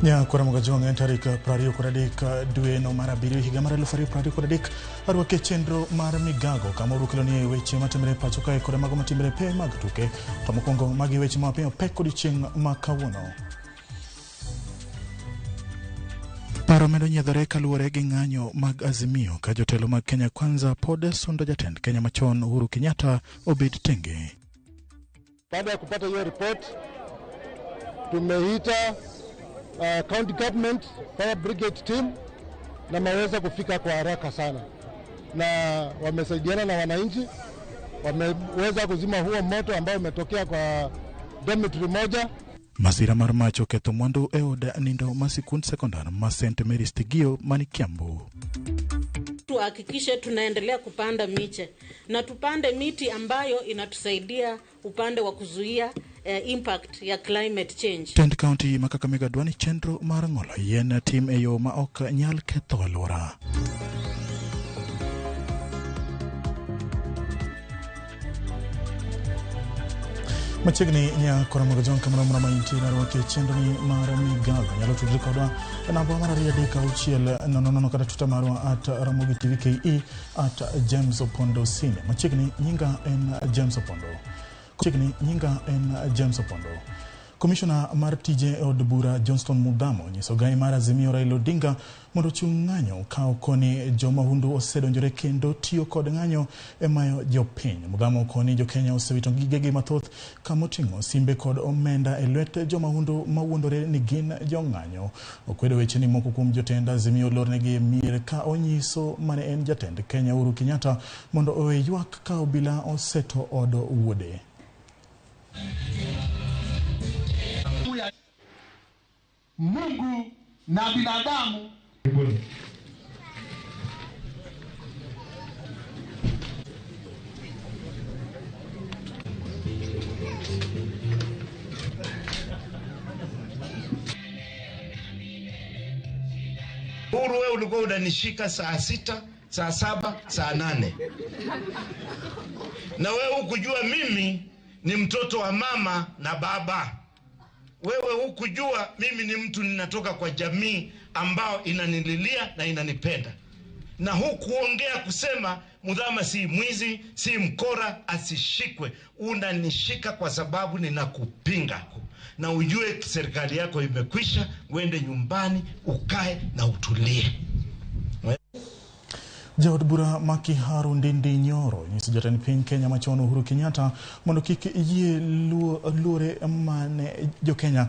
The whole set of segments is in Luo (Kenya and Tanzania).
Nyakwara Mogajwang' en tarik 23 dwe no mar abiriyo higa mar 2023. Arwake chenro mar migago kama wakeloni weche matimore pacho kae kod mago matimore pe mag tuke. To mokwongo magi weche ma wapiyo pek odiochieng' ma kawuono. Paro medo nyiedhore kaluwore gi ng'anyo mag Azimio ka jotelo mag Kenya Kwanza pod sundo jatend Kenya machon Uhuru Kenyatta obed tenge. Baada ya kupata hiyo report, tumeita county government fire brigade team na maweza kufika kwa haraka sana, na wamesaidiana na wananchi, wameweza kuzima huo moto ambao umetokea kwa dormitory moja. Masira mar mach oketho mwandu e od nindo ma sikund sekondar ma St Mary's Tigio mani Kiambu. Tuhakikishe tunaendelea kupanda miche na tupande miti ambayo inatusaidia upande wa kuzuia impact ya climate change. Tend county ma Kakamega dwa ni chenro mar ng'olo yien tim e yo ma ok nyal ketho alwora. Machiegni nyakora mag jong kamoro amora ma intie narwaki e chenroni mar migago. Nyalo tudri kodwa e namba mar 23600 kata Twitter marwa at Ramogi TV KE at James Opondo Senior. Machiegni nyinga en James Opondo. Machiegni nyinga en James Opondo. Komishona mar tije e od bura Johnston Mudhamo onyiso gai mar Azimio Raila Odinga mondo ochung' ng'anyo ka okoni jomahundu osedonjore kendo tiyo kod ng'anyo e mayo jopiny. Mudhamo okoni jokenya osewito gigegi mathoth kamoting'o simbe kod omenda e lwet jomahundu mawuondore ni gin jong'anyo. Okwedo weche ni moko kuom jotend Azimio olornegi e mier ka onyiso mane en jatend Kenya Uhuru Kenyatta mondo owe ywak ka obila oseto od wuode. Mungu na binadamu. Uhuru, wewe ulikuwa unanishika saa 6, saa 7, saa 8. Na wewe hukujua mimi ni mtoto wa mama na baba. Wewe hukujua mimi ni mtu ninatoka kwa jamii ambao inanililia na inanipenda. Na hukuongea kusema Mudhama si mwizi, si mkora, asishikwe. Unanishika kwa sababu ninakupinga. Na ujue serikali yako imekwisha, uende nyumbani, ukae na utulie. Jaod bura ma Kiharu Ndindi Nyoro nyiso jatend piny Kenya machon Uhuru Kenyatta mondo kik yie luore mane jokenya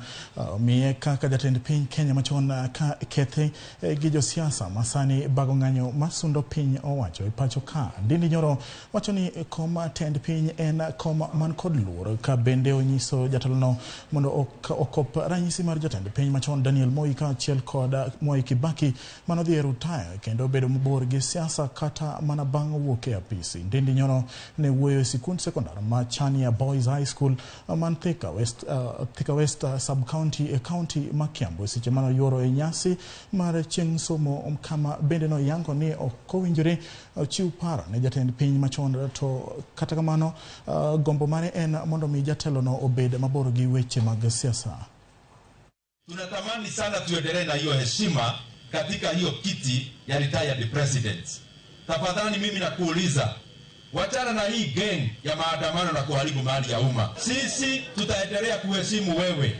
miye kaka jatend piny Kenya machon ka kethe gi josiasa masani bago ng'anyo masundo piny owacho e pacho ka. Ndindi Nyoro wacho ni kom tend piny en kom man kod luor ka bende onyiso jatelono mondo okop ranyisi mar jatend piny machon Daniel Moi kaachiel kod Mwai Kibaki manodhi e rutaya kendo bedo mabor gi siasa kata mana bang' wuok e apisi. Ndindi Nyoro ne wuoyo e sikund sekondar ma Chania Boys High School man Thika West sub-county e county ma Kiambu seche mane oyuoro e nyasi mar chieng' somo kama bende noyango ni ok owinjore ochiw paro ne jatend piny machon to kata kamano gombo mare en mondo mi jatelono obed mabor gi weche mag siasa. Tunatamani sana tuendelee na hiyo heshima katika hiyo kiti ya retired president. Tafadhali mimi nakuuliza, wachana na hii gang ya maandamano na kuharibu mali ya umma. Sisi tutaendelea kuheshimu wewe,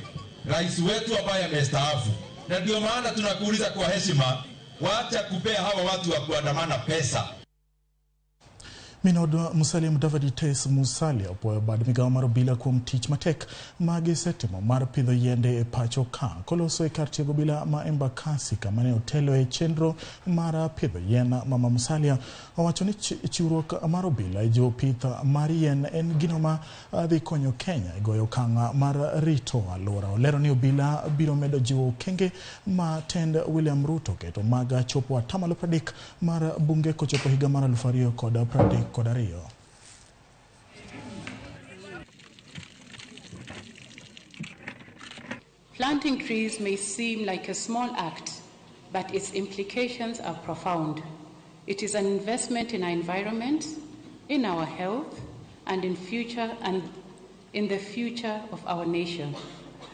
rais wetu ambaye amestaafu. Na ndio maana tunakuuliza kwa heshima, wacha kupea hawa watu wa kuandamana pesa. Minod Musalia Mudavadi Tes Musalia opuoyo bad migawo mar obila kuom tich matek ma gisetimo mar pidho yiende e pacho ka. Koloso e kar tiego obila ma Embakasi kama ne otelo e chenro mar pidho yien, Mama Musalia owacho ni chiwruok mar obila e jiwo pith mar yien en gino ma dhi konyo Kenya e goyo okang' mar rito alwora. Olero ni obila biro medo jiwo okenge ma tend William Ruto keto mag chopo 30% mar bunge kochopo higa mar 2032. Planting trees may seem like a small act, but its implications are profound. It is an investment in our environment, in our health, and in the future of our nation.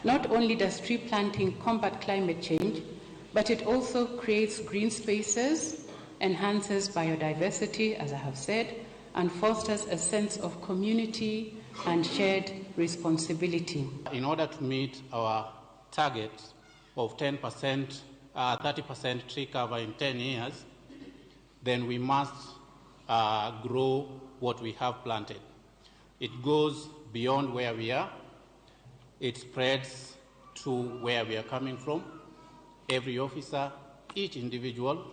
Not only does tree planting combat climate change, but it also creates green spaces, enhances biodiversity, as I have said, and fosters a sense of community and shared responsibility. In order to meet our target of 10%, 30% tree cover in 10 years, then we must grow what we have planted. It goes beyond where we are. It spreads to where we are coming from. Every officer, each individual,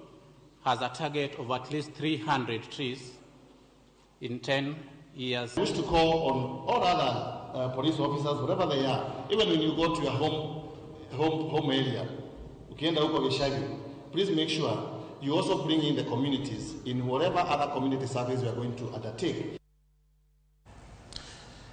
has a target of at least 300 trees in 10 years. I wish to call on all other police officers, wherever they are, even when you go to your home area, ukienda huko Gishagi, please make sure you also bring in the communities in whatever other community service you are going to undertake.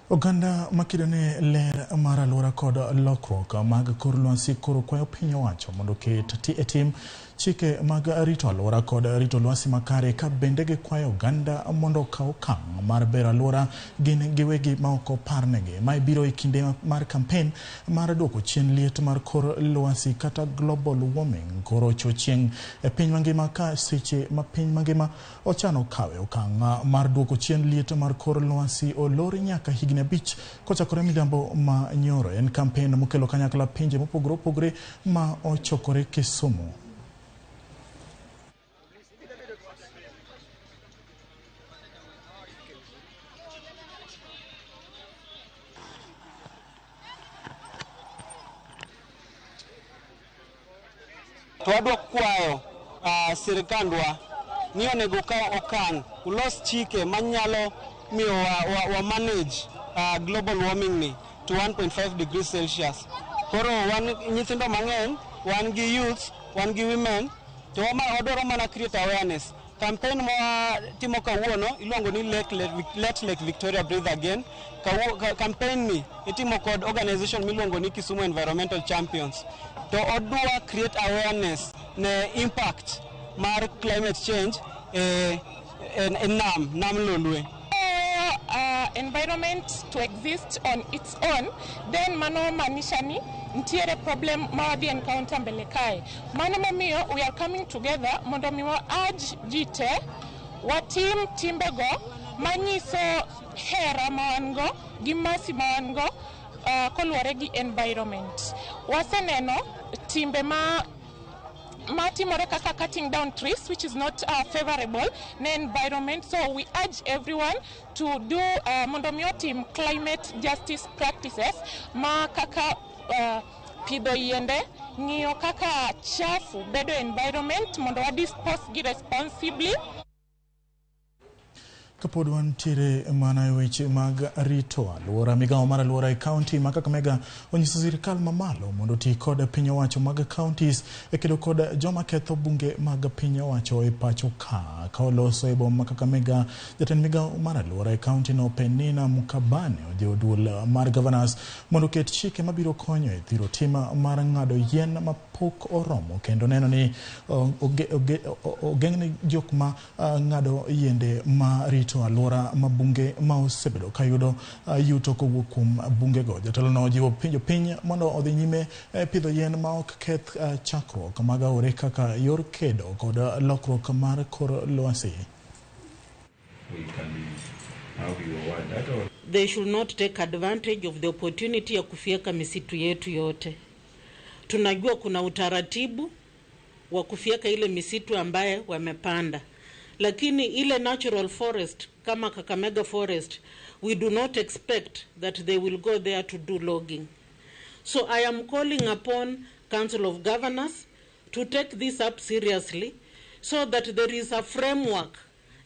Oganda makedo ne ler mar alwora kod lokruok mag kor lwasi koro kwayo piny owacho mondo oket e tim chike mag rito alwora kod rito lwasi makare, ka bende gikwayo oganda mondo okaw okang' mar bero alwora gin giwegi ma ok oparnegi. Mae biro e kinde mar kampen mar duoko chien liet mar kor lwasi kata global warming koro chochieng' e piny mangima, ka seche ma piny mangima ochano kawe okang' mar duoko chien liet mar kor lwasi olor nyaka higni 5 kochakore midhiambo ma nyoro. En kampen mokelo kanyakla pinje mopogore opogore ma ochokore Kisumu. To wadwa kwayo sirikandwa ni onego okaw okang' ulos chike manyalo miyo wa manage global warming ni to 1.5 degrees Celsius. Koro wan nyithindo mang'eny, wan gi youth, wan gi women, to wadwaro mana create awareness. Campaign ma timo kawuono iluongo ni Let Lake Victoria Breathe Again. Campaign ni itimo kod organization miluongo ni Kisumu Environmental Champions. To odwa create awareness ne impact mar climate change e nam Lolwe. Environment to exist on its own, then mano maanisha ni ntiere problem ma wadhi encounter mbele kae. Mano momiyo we are coming together mondo mi wa urge ji te watim timbego manyiso hera ma wan go gi masi ma wan go koluwore gi environment. Waseneno timbe ma matimore kaka cutting down trees, which is not favorable ne environment. So we urge everyone to do mondo mi otim climate justice practices ma kaka pidho yiende, ng'iyo kaka chafu bedo environment mondo wa dispose gi responsibly. Kapod wantiere mana e weche mag rito alwora, migawo mar alwora e kaunti ma Kakamega onyiso sirikal mamalo mondo oti kod piny owacho mag counties e kedo kod joma ketho bunge mag piny owacho e pacho ka. Ka oloso e boma ma Kakamega, jatend migawo mar alwora e kaunti no Penina Mukabane ojiwo duol mar governors mondo oket chike mabiro konyo e thiro tim mar ng'ado yien mapok oromo kendo neno ni ogeng'ne jok ma ng'ado yiende ma rito alwora ma bunge ma osebedo ka yudo yuto kowuok kuom bungego. Jatelo no ojiwo jopiny mondo odhi nyime pidho yien ma ok keth chakruok mag aore kaka yor kedo kod lokruok mar kor lwasi. They should not take advantage of the opportunity ya kufyeka misitu yetu yote. Tunajua kuna utaratibu wa kufyeka ile misitu ambaye wamepanda, lakini ile natural forest kama Kakamega forest, we do not expect that they will go there to do logging. So I am calling upon Council of Governors to take this up seriously so that there is a framework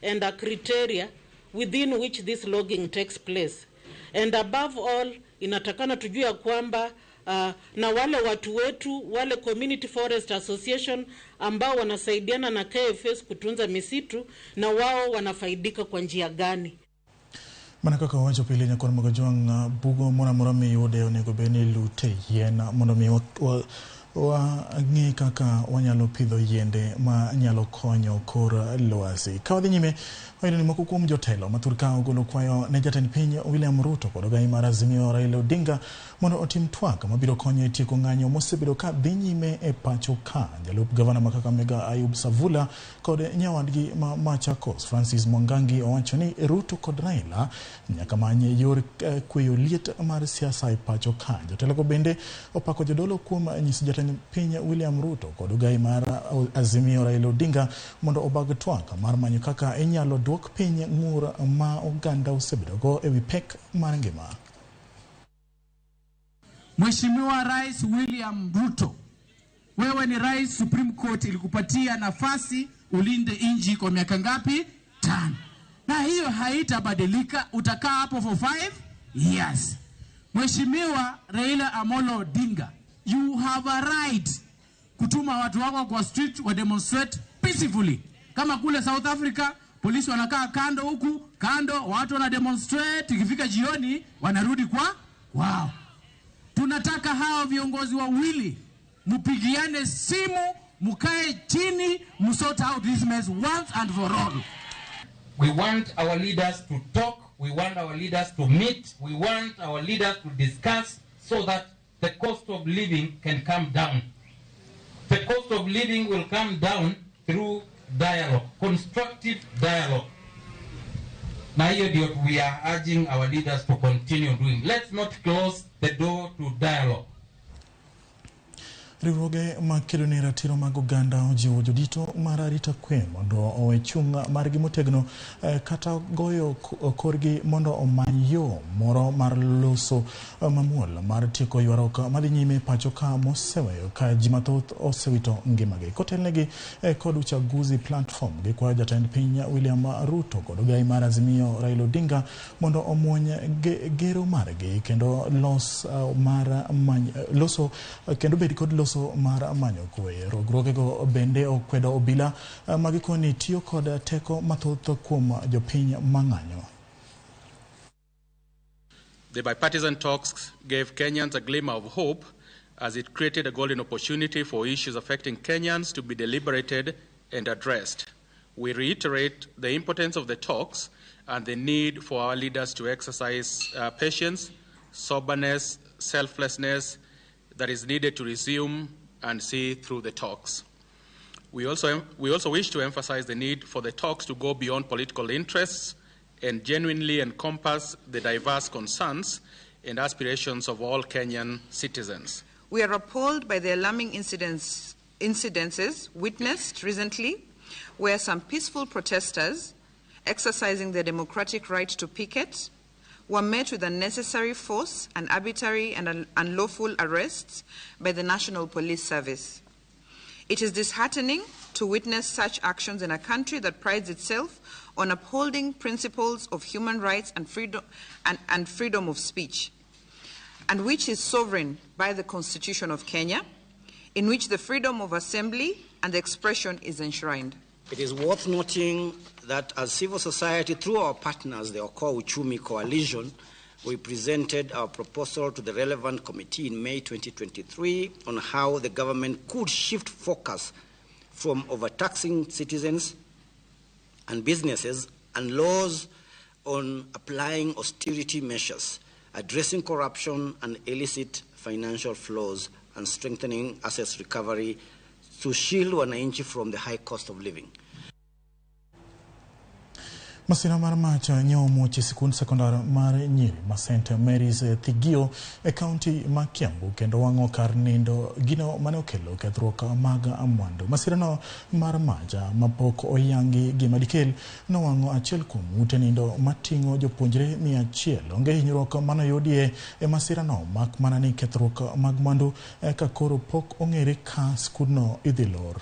and a criteria within which this logging takes place. And above all, inatakana tujue ya kwamba na wale watu wetu, wale Community Forest Association ambao wanasaidiana na KFS kutunza misitu, na wao wanafaidika kwa njia gani? Mana kaka owacho pile nyakwar Magajwang', bugo moro amora miyude onego bed ni lute yien mondo mi Wang'e kaka wanyalo pidho yiende ma nyalo konyo kor lwasi. Ka wadhi nyime, wayudo ni moko kuom jotelo ma thurka ogolo kwayo ne jatend piny William Ruto kod ogai mar Azimio Raila Odinga mondo otim twak mabiro konyo e tieko ng'anyo mosebedo ka dhi nyime e pacho ka. Jalup gavana ma Kakamega Ayub Savula kod nyawadgi ma Machakos Francis Mwangangi owacho ni Ruto kod Raila nyaka many yor kweyo liet mar siasa e pacho ka. Jotelogo bende opako jodolo kuom nyiso jatend piny William Ruto kod ogai mar Azimio Raila Odinga mondo obag twak mar manyo kaka inyalo duok piny ng'ur ma oganda osebedogo ewi pek mar ngima. Mheshimiwa Rais William Ruto, wewe ni rais, Supreme Court ilikupatia nafasi ulinde nchi kwa miaka ngapi? 5. Na hiyo haitabadilika, utakaa hapo for 5 years. Mheshimiwa Raila Amolo Odinga, you have a right kutuma watu wako kwa street wa demonstrate peacefully. Kama kule South Africa, polisi wanakaa kando huku, kando, watu wana demonstrate, ikifika jioni wanarudi kwa wao. Tunataka hao viongozi wawili mpigiane simu, mkae chini, msort out this mess once and for all. We want our leaders to talk, we want our leaders to meet, we want our leaders to discuss so that the cost of living can come down. The cost of living will come down through dialogue, constructive dialogue. Na hiyo ndio we are urging our leaders to continue doing. Let's not close the door to dialogue. Riwruoge makedo ne ratiro mag oganda ojiwo jodito mar arita kwe mondo owe chung' margi motegno kata goyo korgi mondo omany yo moro mar loso mamuol mar tieko ywaruok madhi nyime pacho ka moseweyo ka ji mathoth osewito ngimagi. Kotelnegi kod Uchaguzi Platform gikwayo jatend piny William Ruto kod ogai mar Azimio Raila Odinga mondo omuony gero margi kendo loso kendo bed kod loso mar manyo kwe. Riwruogego bende okwedo obila magikoni tiyo kod teko mathoth kuom jopiny mang'anyo. The bipartisan talks gave Kenyans a glimmer of hope as it created a golden opportunity for issues affecting Kenyans to be deliberated and addressed. We reiterate the importance of the talks and the need for our leaders to exercise patience, soberness, selflessness that is needed to resume and see through the talks. We also wish to emphasize the need for the talks to go beyond political interests and genuinely encompass the diverse concerns and aspirations of all Kenyan citizens. We are appalled by the alarming incidences witnessed recently, where some peaceful protesters exercising their democratic right to picket were met with unnecessary force and arbitrary and unlawful arrests by the National Police Service. It is disheartening to witness such actions in a country that prides itself on upholding principles of human rights and freedom, and freedom of speech, and which is sovereign by the Constitution of Kenya, in which the freedom of assembly and expression is enshrined. It is worth noting that as civil society, through our partners, the Okoa Uchumi Coalition, we presented our proposal to the relevant committee in May 2023 on how the government could shift focus from overtaxing citizens and businesses and laws on applying austerity measures, addressing corruption and illicit financial flows, and strengthening assets recovery to shield wananchi from the high cost of living. Masira mar mach nyomuoch e sikund sekondar mar Nyiri ma St Mary's Thigio e kaunti ma Kiambu kendo wang'o kar nindo gino mane okelo kethruok mag mwandu. Masirano mar mach mapok oyangi gima dikel nowang'o achiel kuom ute nindo mating'o jopuonjre 100. Onge hinyruok manoyudie e masirano mak mana ni kethruok mag mwandu ka koro pok ong'ere ka skundno idhi lor.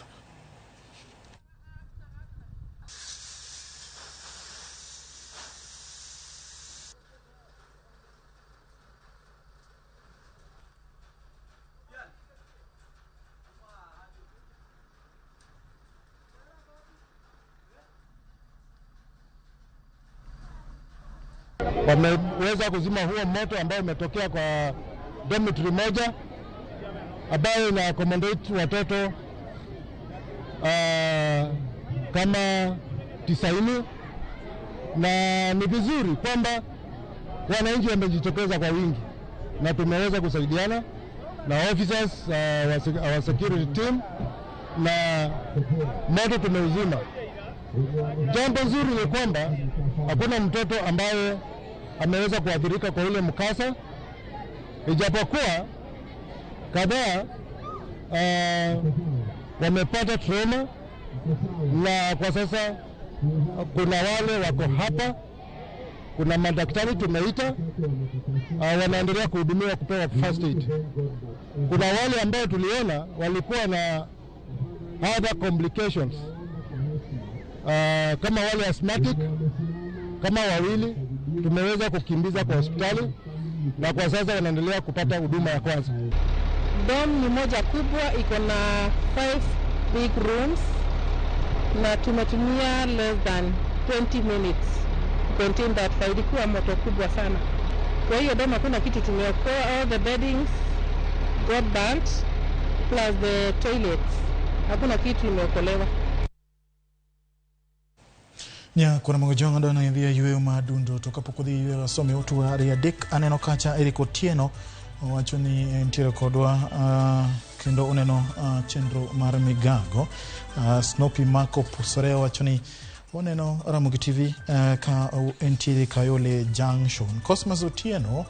Wameweza kuzima huo moto ambao umetokea kwa dormitory moja, ambayo ina accommodate watoto kama 90, na ni vizuri kwamba wananchi wamejitokeza kwa wingi na tumeweza kusaidiana na officers wa security team na moto tumeuzima. Jambo nzuri ni kwamba hakuna mtoto ambaye ameweza kuathirika kwa ule mkasa, ijapokuwa kadhaa wamepata trauma, na kwa sasa kuna wale wako hapa, kuna madaktari tumeita, wanaendelea kuhudumiwa kupewa first aid. Kuna wale ambao tuliona walikuwa na other complications, kama wale asthmatic, kama wawili tumeweza kukimbiza kwa hospitali na kwa sasa wanaendelea kupata huduma ya kwanza. Dom ni moja kubwa, iko na 5 big rooms na tumetumia less than 20 minutes contain that fire. Ilikuwa moto kubwa sana. Kwa hiyo dom hakuna kitu tumeokoa, all the beddings got burnt plus the toilets. Hakuna kitu imeokolewa. Nya kuna mago jonga dona idhi yweyo ma adundo to kapok odhi yweyo asome otu ariyo adek aneno kacha Eric Otieno owacho ni entiere kodwa, kendo uneno chenro mar migago. Snopi Mako Pusore owacho ni oneno Ramogi TV ka entiere Kayole Junction. Cosmas Otieno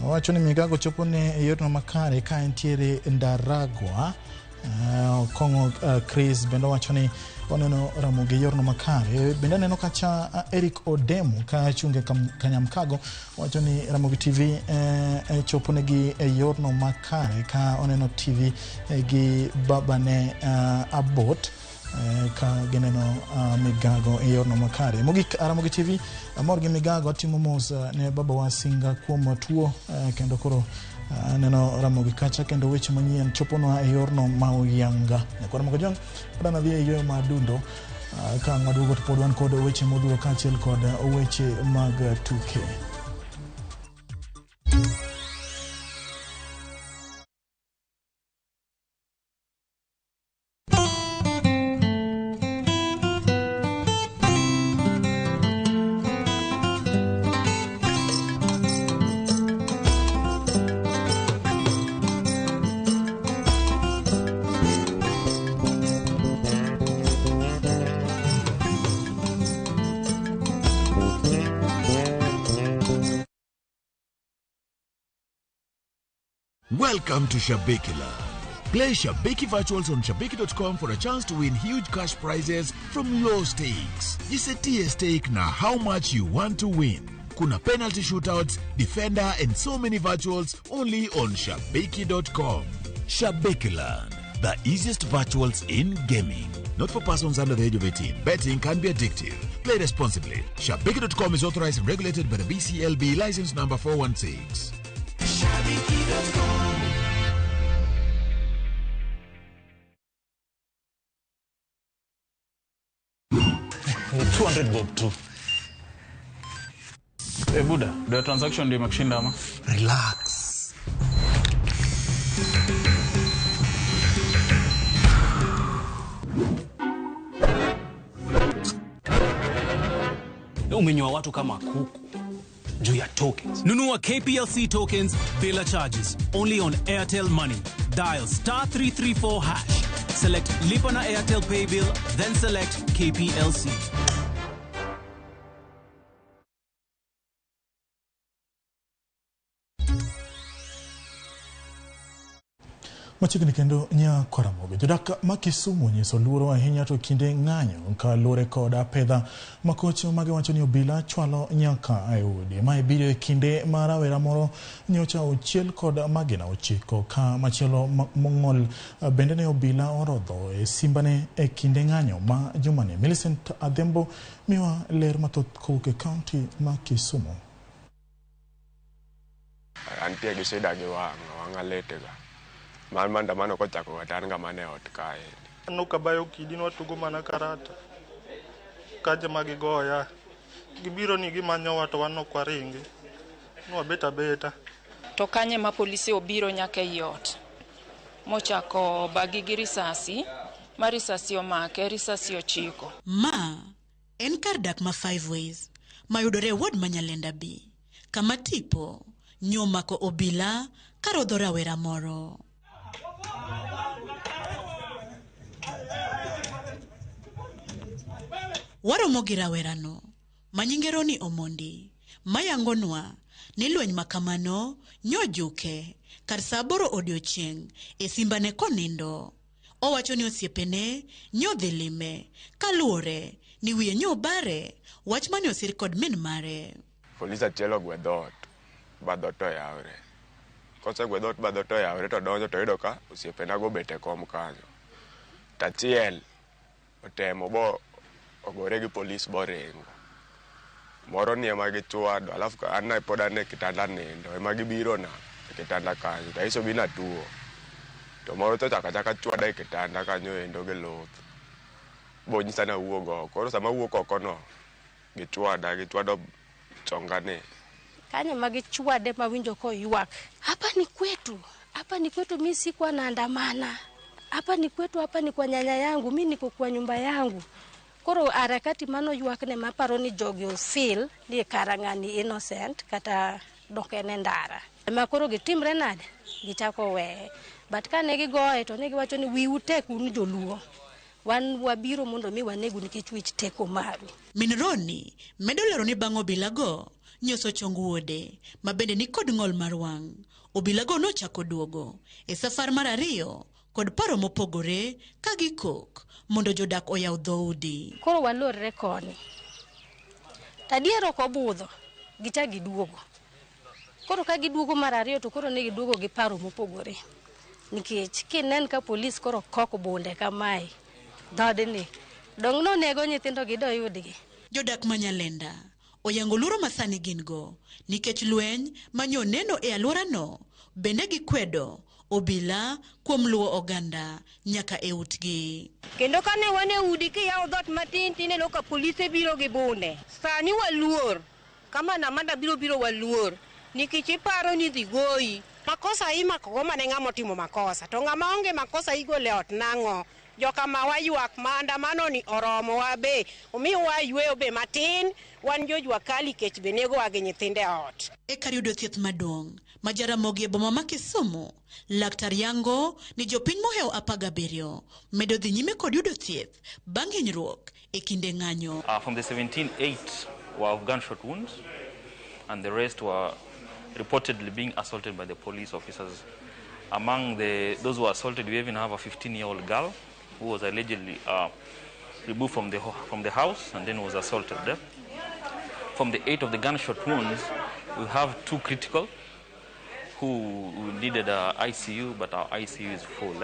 owacho ni migago chopo ne e yorno makare ka entiere Ndaragwa. Okong'o Chris bende owacho ni oneno Ramogi yorno makare. Bende aneno kacha Eric Odemu ka chunge Kanyamkago wacho ni Ramogi TV chopo negi e yorno makare ka oneno TV gi babane Abbott ka gineno migago e yorno makare. Mogik Ramogi TV amor gi migago atimo mos ne baba wa Singa kuom tuo, kendo koro aneno Ramogi kacha kendo weche manyien choponwa e yorno ma oyanga. Nyakwar Ramogi Jong adana dhi e yweyo ma adundo, ka ang' waduogo to pod wan kod weche modhuro kaachiel kod weche mag tuke. Welcome to Shabiki Land. Play Shabiki Virtuals on Shabiki.com for a chance to win huge cash prizes from low stakes. Jisetie stake na how much you want to win. Kuna penalty shootouts, defender, and so many virtuals only on Shabiki.com. Shabiki Land, the easiest virtuals in gaming. Not for persons under the age of 18. Betting can be addictive. Play responsibly. Shabiki.com is authorized and regulated by the BCLB, license number 416. Shabiki.com. 200 bob tu. Eh, buda, ndio transaction ndio imekushinda ama? Relax. Umenyoa watu kama kuku juu ya tokens. Nunua KPLC tokens bila charges. Only on Airtel Money. Dial *334#. Select Lipa na Airtel Pay Bill, then select KPLC. Machiegni kendo nya Karamogi. Jodak ma Kisumu onyiso luoro ahinya to kinde ng'anyo kaluwore kod apedha makoch magiwacho ni obila chwalo nyaka e udi. Mae biro e kinde ma rawera moro nyocha ochiel kod magina 9 ka machielo mong'ol bende ne obila orodho e simbane e kinde ng'anyo ma jumani. Millicent Adhiambo miwa ler mathoth kowuok e kaunti ma Kisumu. Antie gi shida gi wang'a letega. Mar maandamano kochako to an ga mana e ot kae. Nokabayo kidi nwatugo mana karata. Ka joma gigoya. Gibiro ni gimanyowa to wan ok waringi. Nwabet abeta. To kanye ma polise obiro nyaka ei ot. Mochako bagi gi risasi, ma risasi omake, risasi ochiko. Ma en kar dak ma Five Ways mayudore e ward ma Nyalenda B, kama tipo nyomako obila karodho rawera moro. Waromo gi rawerano ma nyinge Ronnie Omondi mayangonwa ni lweny ma kamano nyojuke kar saa 8 odiochieng' e simbane konindo. Owacho ni osiepene nyodhi lime kaluwore ni wiye nyobare wach mane osir kod min mare. Polis achiel ogwe dhoot ba dhoot oyawre. Kosegwe dhoot ba dhoot oyawre to donjo to yudo ka osiepenago obet e kom kanyo. To achiel otemo bo ogore gi polis boringo. Moro ni ema gichwado, alafu an pod an e kitanda nindo, ema gibiro na e kitanda kanyo, to anyisogi ni atuo. To moro to ochako achaka chwada e kitanda kanyo endo gi luth. Bonyisa ni awuog oko. Koro sama awuok oko no, gichwada, gichwado chonga ni. Kanyo ma gichwade mawinjo koywak. Hapa ni kwetu, hapa ni kwetu, mi sikuwa naandamana. Hapa ni kwetu, hapa ni kwa nyanya yangu, mi niko kwa nyumba yangu. Koro harakati mano ywakne maparo ni jogi ofil ni kara ng'ani innocent kata dok en e ndara. Ma koro gitimre nade? Gichako weye. But kane gigoye to ne giwacho ni wiu tek un joluo. Wan wabiro mondo mi wanegu nikech wich teko maru. Min Ronnie medo lero ni bang' obilago nyoso chong wuode ma bende ni kod ng'ol mar wang'. Obilago nochako duogo e safar mar ariyo kod paro mopogore ka gikok mondo jodak oyaw dhoudi. Koro walorre koni. Tadier ok obudho, gichak giduogo. Koro ka giduogo mar ariyo to koro ne giduogo gi paro mopogore. Nikech kinen ka polis koro kok bunde kamae, dhodni, dong' nonego nyithindo gi doyudgi. Jodak ma Nyalenda oyango luoro ma sani gin go nikech lweny manyo neno e alworano bende gikwedo obila kuom luwo oganda nyaka e utgi. Kendo kane wan e udi kiyawo dhoot matin tineno ka polise biro gi bunde. Sani waluor, kama Namanda biro waluor, nikech iparo ni dhi goyi. Makosa imako go mane ng'ama otimo makosa, to ng'ama onge makosa igolo e ot nang'o? Jokama waywak maandamano ni oromo wa be, omiwa yweyo be matin, wan jojua kali kech be negowa gi nyithinde ot. E kar yudo thieth maduong' ma Jaramogi e boma ma Kisumu, Laktar yango ni jopiny mohewo 17 medo dhi nyime kod yudo thieth bang' hinyruok e kinde ng'anyo. From the 17, 8 were of gunshot wounds and the rest were reportedly being assaulted by the police officers. Among those who were assaulted, we even have a 15-year-old girl who was allegedly removed from the house and then was assaulted there. From the 8 of the gunshot wounds, we have 2 critical who needed a ICU, but our ICU is full.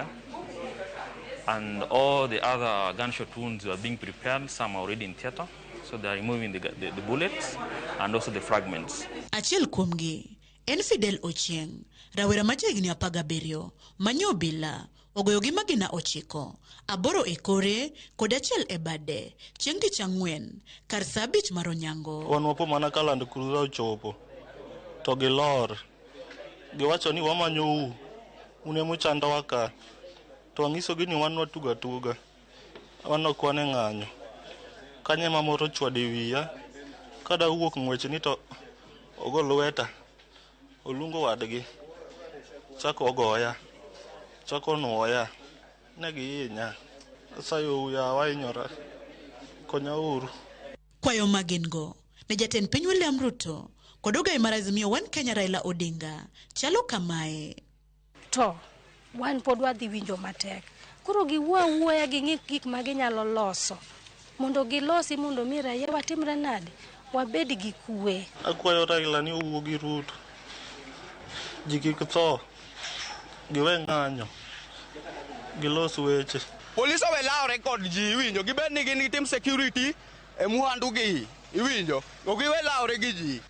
And all the other gunshot wounds are being prepared. Some are already in theater, so they are removing the bullets and also the fragments. Achiel kuomgi en Fidel Ochieng, rawera ma jahigni 17 manyo obila ogoyo gi magina 9, 8 e kore kod 1 e bade chieng' tich ang'wen kar saa 5 mar onyango. Wan wapo mana ka Land Cruiser ochopo to gilor, giwacho ni wamanyou, un emuchandowa ka, to wang'isogi ni wan watugo atuga, wan ok wan e ng'anyo. Kanyo ema moro ochwado e wiya, kada wuok ng'wech ni to ogo lweta, oluongo wadgi, chako ogoya, chako nuoya, ne gihinya. Asayou yawa ahinyora, konyauru. Kwayo ma gin go ne jatend piny William Ruto kod ogai mar Azimio One Kenya Raila Odinga chalo kamae. To wan pod wadhi winjo matek. Koro giwuo awuoya ging'i gik ma ginyalo loso mondo gilosi mondo mi raia watimre nade, wabed gi kwe. Akwayo Raila ni owuo gi Ruto, ji kik tho, giwe ng'anyo, gilos weche. Polis owe lawre kod ji, iwinjo, gibed ni gin gitim security e mwandu gi, iwinjo, ok giwe lawre gi ji.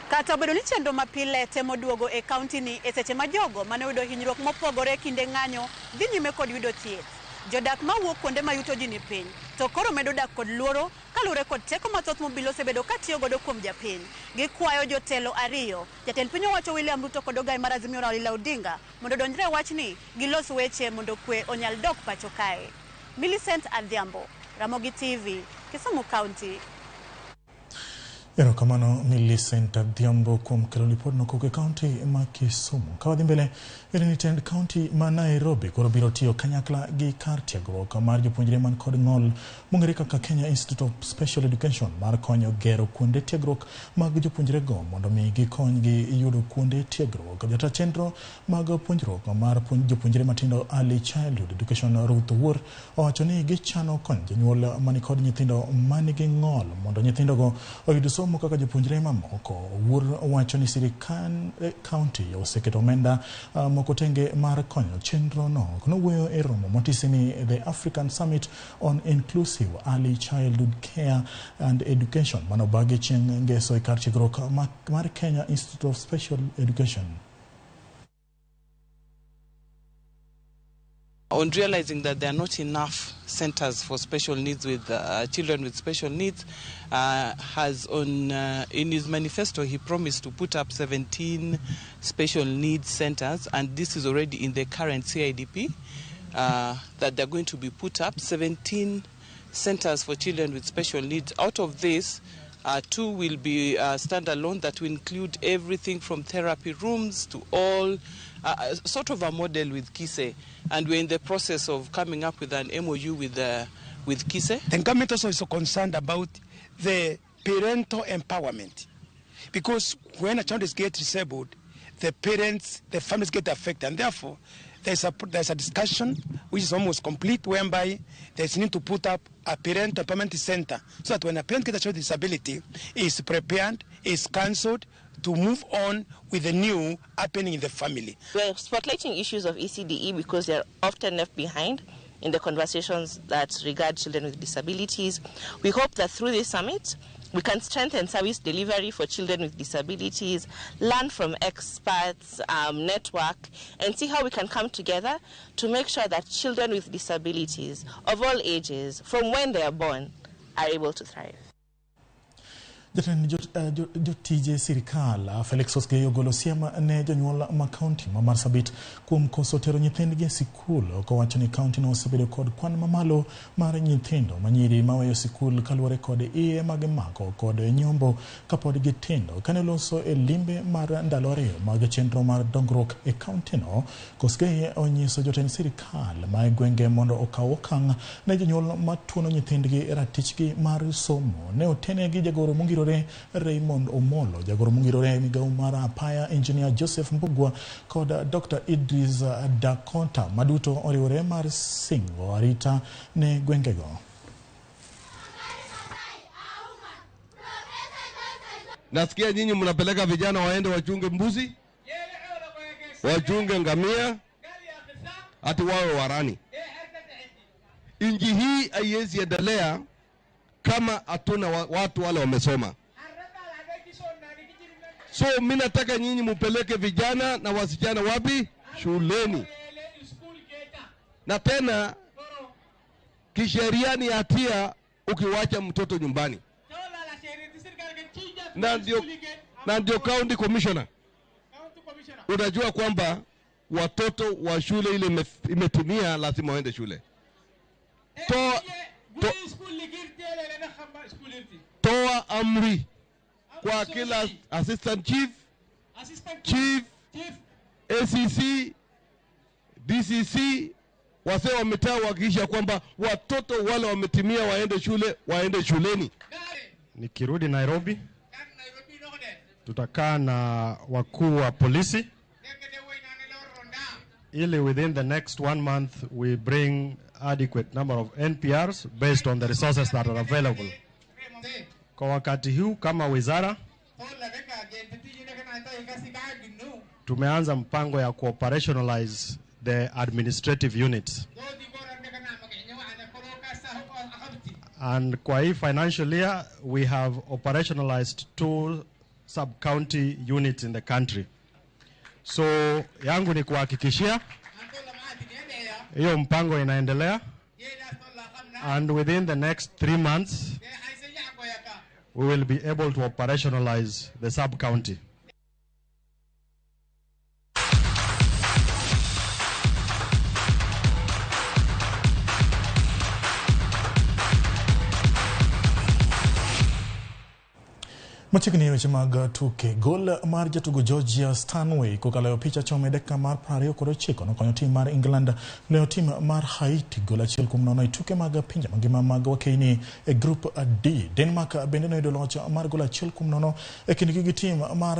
Kata obedo ni chenro mapile temo duogo e kaunti ni e seche ma jogo mane oyudo hinyruok mopogore kinde ng'anyo dhi nyime kod yudo thieth. Jodak mawuok kuonde ma yuto ji ni piny to koro medo dak kod luoro kaluwore kod teko mathoth mobilo osebedo katiyo godo kuom japiny. Gikwayo jotelo ariyo, jatend piny owacho William Ruto kod ogai mar Azimio Raila Odinga mondo odonjre e wachni gilos weche mondo kwe onyal dok pacho kae. Millicent Adhiambo, Ramogi TV, Kisumu County. Erokamano Millicent Adhiambo kuom kelo lipodno kowuok e kaunti ma Kisumu. Ka wadhi mbele, en ni tend kaunti ma Nairobi koro biro tiyo kanyakla gi kar tiegruok mar jopuonjre man kod ng'ol mong'ere kaka Kenya Institute of Special Education mar konyo gero kuonde tiegruok mag jopuonjrego mondo mi gikonygi yudo kuonde tiegruok. Jata chenro mag puonjruok mar jopuonjre matindo Early Childhood Education Ruth Owuor owacho ni gichano konyo jonyuol manikod nyithindo manigi ng'ol mondo nyithindogo oyud somo kaka jopuonjre mamoko. Owuor wacho ni sirikand kaunti oseketo omenda moko tenge mar konyo chenro no. Nowuoyo e romo motisi ni The African Summit on Inclusive Early Childhood Care and Education manobagi chieng' ngeso e kar tiegruok mar Kenya Institute of Special Education. On realizing that there are not enough centers for special needs with children with special needs, has on in his manifesto he promised to put up 17 special needs centers, and this is already in the current CIDP, that they're going to be put up 17 centers for children with special needs. Out of this, 2 will be standalone, that will include everything from therapy rooms to all sort of a model with KISE, and we're in the process of coming up with an MOU with KISE. The government also is concerned about the parental empowerment, because when a child is get disabled, the parents, the families get affected, and therefore there's a discussion which is almost complete, whereby there's need to put up a parent empowerment center so that when a parent gets a child with disability, is prepared, is counseled to move on with the new happening in the family. We're spotlighting issues of ECDE because they're often left behind in the conversations that regard children with disabilities. We hope that through this summit, we can strengthen service delivery for children with disabilities, learn from experts, network, and see how we can come together to make sure that children with disabilities of all ages, from when they are born, are able to thrive. Jatend jotije sirikal Felix Osgei ogolo siem ne jonyuol ma kaunti ma Marsabit kuom koso tero nyithindgi e sikul, kowacho ni kaunti no osebedo kod kwan mamalo mar nyithindo manyiri maweyo sikul kaluwore kod iye magimako kod nyombo kapod gitindo. Kane oloso e limbe mar ndalo ariyo mag chenro mar dongruok e kaunti no, Kosgei onyiso jotend sirikal ma e gwenge mondo okaw okang' ne jonyuol matuono nyithindgi ratichgi mar somo. Ne otene gi jagoro mongirore Raymond Omolo, jagoro mongirore e migawo mar apaya Engineer Joseph Mbugua kod Dr. Idris Dakota, maduto oriwore mar singo arita ne gwengego. Nasikia nyinyi mnapeleka vijana waende wachunge mbuzi, wachunge ngamia, hati wawe warani. Inji hii haiwezi endelea kama hatuna watu wale wamesoma. So mimi nataka nyinyi mupeleke vijana na wasichana wapi? Shuleni. Na tena kisheria ni hatia ukiwacha mtoto nyumbani. Na ndio county commissioner, unajua kwamba watoto wa shule ile imetimia lazima waende shule. Toa amri kwa kila assistant chief, chief, ACC, DCC, wazee wa mitaa wahakikisha kwamba watoto wale wametimia waende shule, waende shuleni. Nikirudi Nairobi tutakaa na wakuu wa polisi ili within the next 1 month we bring adequate number of NPRs based on the resources that are available. Kwa wakati huu kama wizara tumeanza mpango ya kuoperationalize the administrative units. And kwa hii financial year we have operationalized 2 sub-county units in the country. So yangu ni kuhakikishia hiyo mpango inaendelea And within the next 3 months, we will be able to operationalize the sub-county. Machiegni weche mag tuke. Gol mar jatugo Georgia Stanway kokalo e opich achoma e dakika mar 29 nokonyo tim mar England loyo tim mar Haiti gol 1-0 e tuke mag pinje mangima mag wakeini e Group D. Denmark bende noyudo loch mar gol 1-0 e kindgi gi tim mar